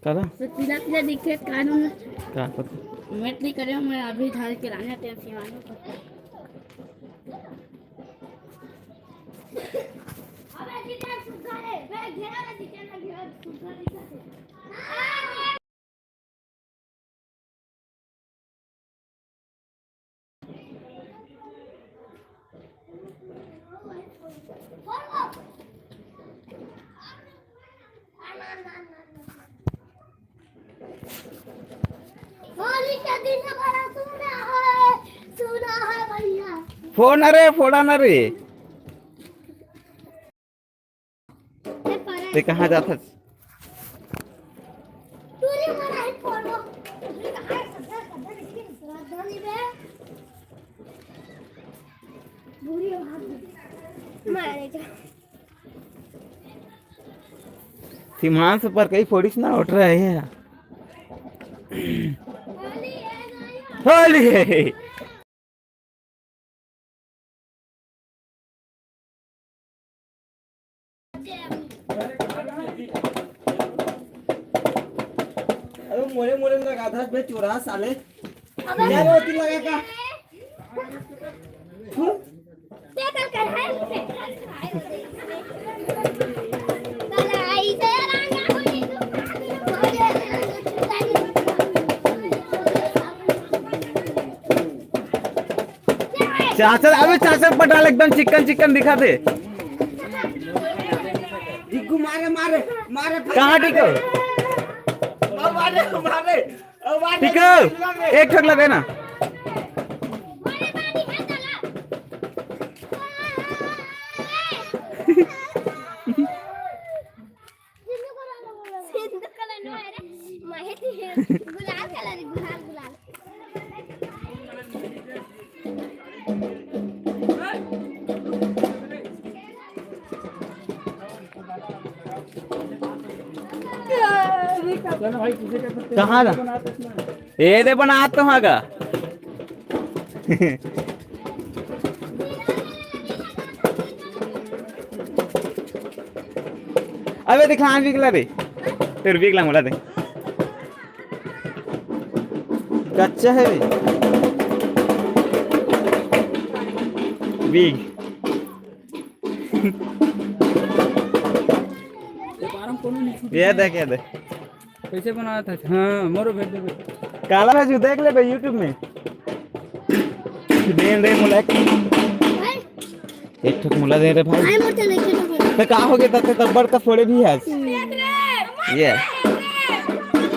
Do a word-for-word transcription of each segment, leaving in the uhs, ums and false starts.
काला? तो पीला पीला दिखे, कानून का पता? मैट्रिक करे, मैं अभी धार के लाने टेम सिवाने को। अबे जितना सुग्घर है, मैं घेरा ना दिखे ना, घेरा सुग्घर दिखे। होली के दिन बड़ा सुना है, सुना है भैया। फोन अरे, फोड़ा ना रे। ते कहाँ जाथस? सिम्हांशु पर कई फोड़िस ना उठ रहे हैं। होली है। अरे मोरे मोरे लगा था बे चोरा साले। अबे क्या रे, तू लगा का? हम्म? चाचा, अबे चाचा पटाल एकदम चिकन चिकन दिखा दे। दिग्गू मारे, मारे, मारे। कहाँ ठीक हो? मारे, मारे। ठीक हो? एक ठोक लगे ना। सिंधु कलर नो है रे, माहिती है। गुलाल कलर, गुलाल, गुलाल। कहाँ ना? ये दे बना तो हाँ का। अबे दिखला, विकला दे। फिर विकला मोला दे। कच्चा है बे। बीग। ये देख, ये देख। कैसे बनाया था? हाँ, मोरो भेज देबे। काला राजू देख लेबे YouTube में। दे दे मोला एक। एक ठक मोला दे रे भाई। भाई, मोर तो लेके तो बोल। तो का हो गया? तब तब बड़ का फोड़े भी है। ये।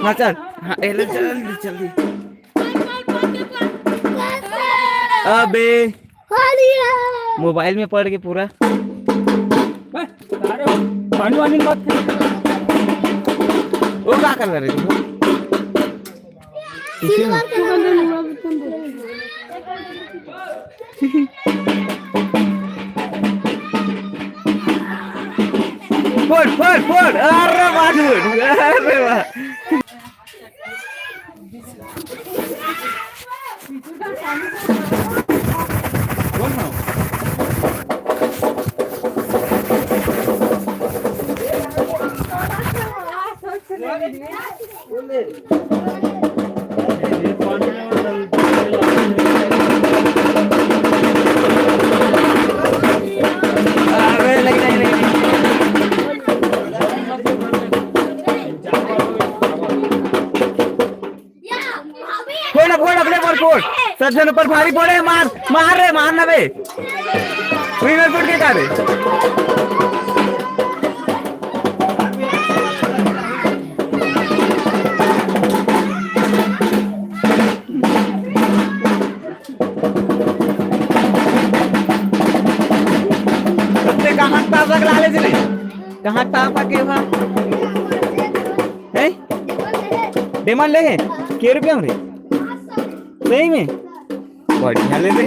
हाँ, चल। हाँ, ए ले, जल्दी, जल्दी। अबे। मोबाइल में पड़ के पूरा। बस, अरे, पानी वानी मत। वो का कर रहे थे? Silver colour. फोड़, फोड़, फोड़। अरे वाह, dude। अरे वाह। फोड़, फोड़, अपने पर फोड़। सज्जन ऊपर भारी पड़े, मार, मार रे, मार ना बे। विनर फुट के का रे? ते कहाँ तापा के लाले जी? कहाँ तापा के वहाँ? हैं? डेमन ले है? के रुपया में रे? सही में? बढ़िया ले दे।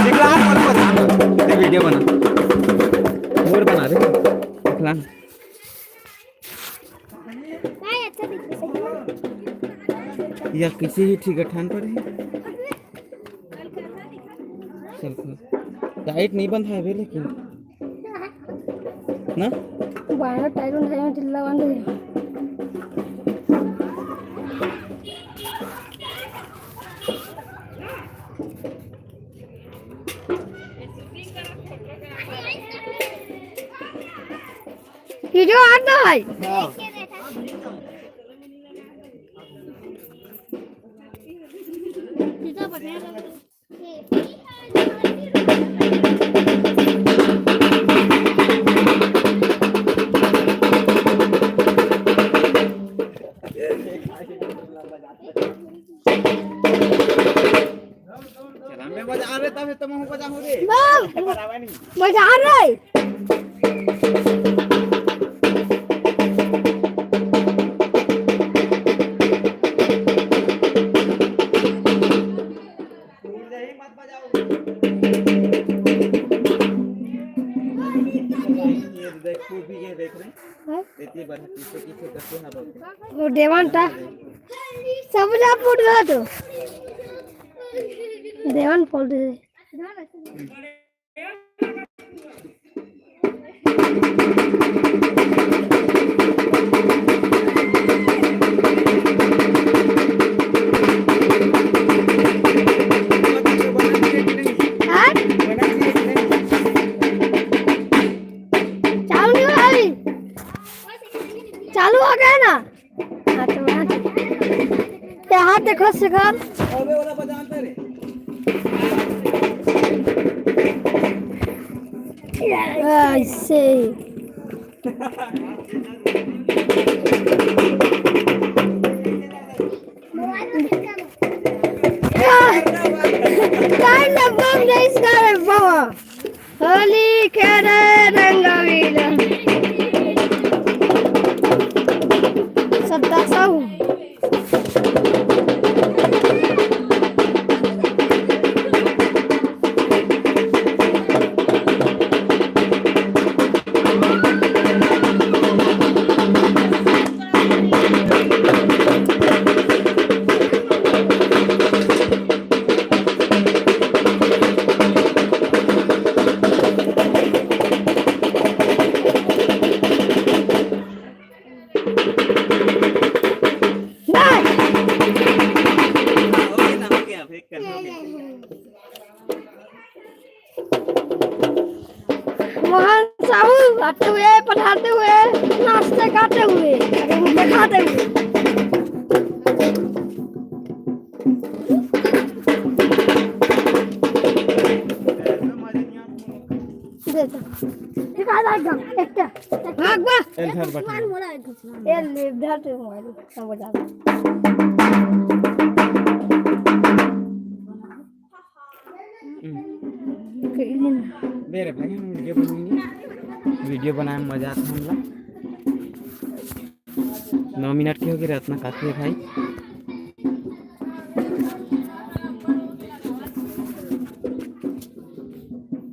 विकलांग मन को ध्यान रख। ये वीडियो बना। और बना दे। देख ला। भाई, अच्छा दिखता है। या किसी ही ठीक ठान पर है। चल, खोल। टाइट नहीं बंधा है बे, लेकिन ना? बारह टाइट बंधा है, ढीला बंधा है। ये जो आता है। हाँ। चला, मैं बजा रहे, तब तो मैं बजा हूँ रे। वाह! बजा रहे। ये देख, तू भी ये देख रहे। हाँ? इतनी बार पीछे, पीछे करके ना बोलते। वो देवान टा। सब जा फुट रहा तो। देवान फोड़ दे। हाँ? चालू नहीं हो रहा अभी। चालू हो गया ना? हाँ, तो यहाँ, यहाँ देखो शिखर। ऐसे। Time up, bom, dez, cara, boa. Holi खेले रंगवीर। सत्ता साहू। मोहन साहू आते हुए, पढ़ाते हुए, नाचते गाते हुए, अरे, मुझे खाते हुए। दे दे। दिखा दे एकदम, एक, एक। भाग बा। ए, धर बटन। मोबाइल मोला एक घुसना। ए, ले, धर तू मोबाइल, सब बजा दे। हम्म। दे रे भाई, हम वीडियो बनाएंगे। वीडियो बनाए में मजा आता हमला। नौ मिनट के हो गए, इतना काफी है भाई।